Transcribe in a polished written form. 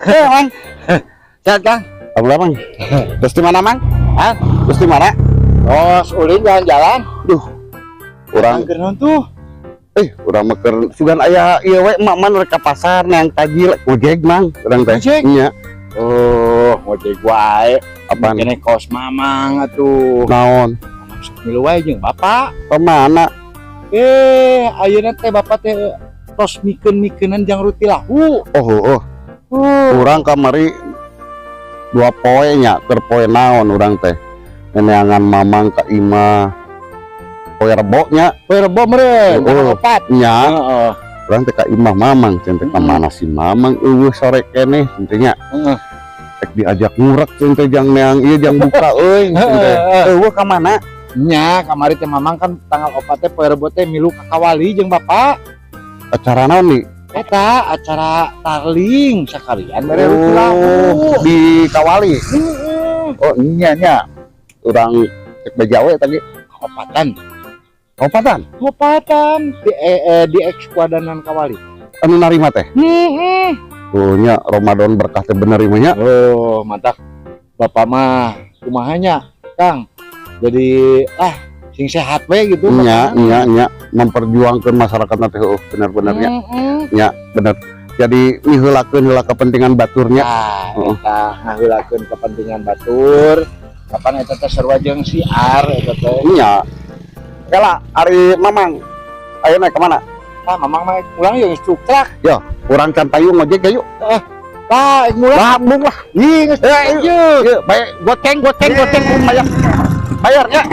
Eh, Mang. Sehat, Kang? Alhamdulillah, Mang. Terus di mana, Mang? Hah? Terus di mana? Oh, ulin jalan-jalan. Duh. Urang Keur naon tuh? Eh, urang mah keur sugan aya ieu we, emak man rek ka pasar neang tajil, ngojek, Mang, urang teh. Ngojek? Nya. Oh, ngojek wae. Apaan? Kene kos Mamang atuh. Naon? Mamang sok milu wae jeung Bapak. Kemana? Eh, ayeuna teh Bapak teh tos mikeun-mikeunan jang rutilahu. Oh. Urang kamari 2 poe nya, keur poe naon urang teh? Neangan Mamang ka imah. Poe Rebo nya. Poe Rebo meureun, Oh. 4. Nya. Heeh. Urang teh ka imah Mamang, cenah teh, ka mana si Mamang euweuh sore keneh cenah nya. Rek diajak ngurek cenah teh, jang neang ieu, jang buka euy cenah teh. Euweuh ka mana? Nya, kamari teh Mamang kan tanggal 4 teh, poe Rebo teh, milu ka Kawali jeung Bapak. Acara naon nih? Eta acara tarling sakalian mere rutilahu. Oh, di Kawali. Heeh. Oh, nya nya. Urang cek beja we tadi. Opatan. Opatan. Opatan di Ekskuadanan Kawali. Anu narima teh. Heeh. Oh nya, Ramadan berkah teh bener ieu nya. Oh, mantap. Bapak mah kumaha nya, Kang? Jadi ah sing sehat we gitu. Nya. Bapak. Nya nya, memperjuangkan masyarakat teh, oh, bener-benernya. Nya, bener. Jadi miheulakeun heula kepentingan baturnya. Nah, Heeh. eta ngaheulakeun kepentingan batur. Kapan eta teh sarua jeung siar eta teh. Nya. Kela ari Mamang. Ayeuna ka mana? Ah, Mamang mah pulang ya geus cukrak. Urang can payu ngojek yuk. Lah, ek mulang. Lah, embung lah. Ih, geus Eh, cukrak. Ieu, bae goceng goceng goceng, kumaha bayar ya.